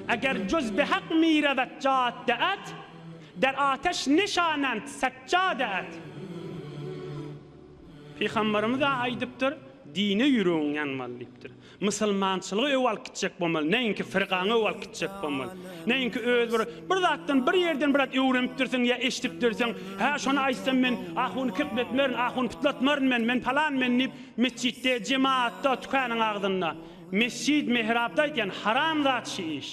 Eger juz bihak mirevet jadde-et, der ateş nişanent seccade-et. Pygamberimiz-ä aýdypdyr, Dine ýüregiň ýanmaly diýipdir. Musulmançylygy öw alyp gitjek bolmaly, näinki firgaňy öw alyp gitjek bolmaly. Näinki öz bir bir zatdan bir ýerden bir zat öwrenipdirsiň ýa eşidipdirsiň, hä şony aýtsam men ahuny kepletmerin, ahuny pytlatmaryn men, men palan men diýip metjitde, jemaatda, tükanyň agzynda, mesjid, mehrapda aýtýan haram zat şu iş.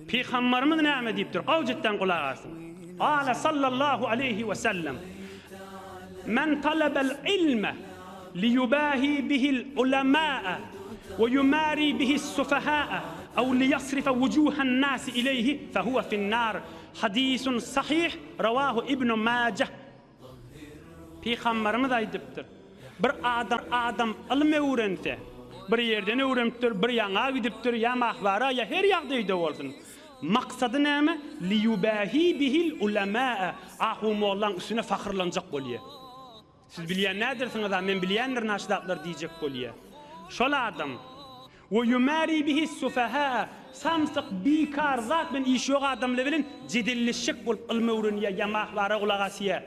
Pygambarymyz näme diýipdir? Gowjutdan gulak asyň. Gala sallallahu aleýhi we sellem, Men talabel ilme liyubahi bihil ulemaa we yumari bihis sufahaa ew liyasrife wujuhan nasi ileýhi fehuwe finnar. Hadisun sahih, rawahu Ibnu Majah. Pygamberimiz aýdypdyr, Bir adam adam ylym öwrense, bir ýerden öwrenipdir, bir ýaňa gidipdir, ýa mahwara, ýa her ýagdaýda bolsun, maksady näme? Liyubahi bihil ulemaa, ahu mollaň üstüne fahyrlanjak bolýa. Siz bilýän nädirsiňiz-a, men bilýändirin-a şu zatlary diýjek bolýa. Şol adam. We ýumari bihi sufahaa, samsyk, bikar zat bilen işi ýok adamlar bilen jedelleşjek bolup ylym öwrenýär ýa mahwara gulak asýar.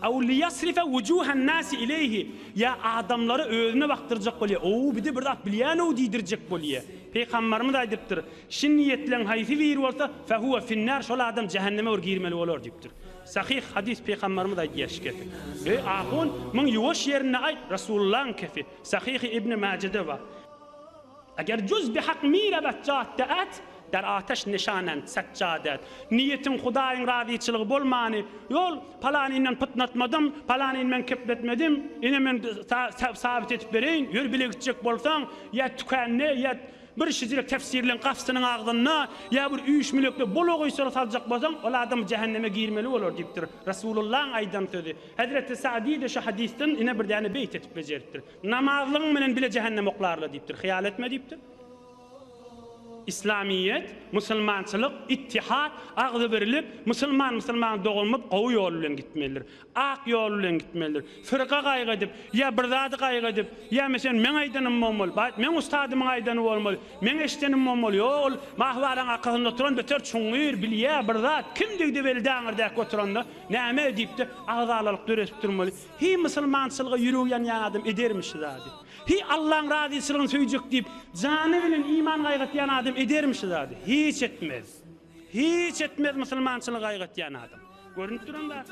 Aw liýasrife wujuhan nasi ileýhi, ýa adamlary özüne bakdyrjak bolýar, ow bide bir zat bilýän-ow diýdirjek bolýar. Pygambarymyz aýdypdyr, Şi niýetleň haýsy biri bolsa, fehuwe finnar, şol adam jähenneme bir girmeli bolar diýipdir. Sahyh hadys pygambarymyz aýdýar şi gepi. Eý ahun, muň ýuwaş ýerinde aýt, Rasulullaň kefi. Sahyhy Ibn Majede bar. Eger juz bihak mirewet jatde et, der ateş nişanent seccade et. Niýetiň Hudaýyň razyçylygy bolmany, ýol, palanyny pytnatmadym, palanyny men kepletmedim, ine men sabyt edip bereýin, ýör bile gitjek bolsaň, ýa tükände, ýa bir şijirek tefsirleň gapysynyň agzynda, ýa bir üýşmülekde bolagysyra saljak bolsaň, ol adam jähenneme girmeli bolar diýipdir. Resulullahyň aýdan sözi. Hezreti Sa'di-de şu hadysdan ine bir däne beýt etip bejeripdir. Namazlygyň bilen bile jähennem oklarlar diýipdir. Hyýal etme diýipdir. Islamyýet, musulmançylyk, ittihat, agzybirlik, musulman musulmana dogan bolup gowy ýol bilen gitmelidir. Ak ýol bilen gitmelidir. Firka gaýgy edip, ýa bir zady gaýgy edip, ýa meselem meň aýdanym bolmaly, baý meň ustadymyň aýdany bolmaly, meň eşidenim bolmaly, ýok ol mahwaraň arkasynda oturan beter çuňňur bilýä bir zat, kimdigidi belli aňyrdäki oturanda. Näme diýip-de, agzalalyk döredip durmaly. Hiý musulmançylyga ýüregi ýanýan adam edermi şu zady? Hiý Allaň razyçylygyny söýjek diýip, jany bilen iman gaýgatýan adam edermi şu zady? Hiç etmez. Hiç etmez musulmançylygy gaýgatýan adam. Görnüp duran zat.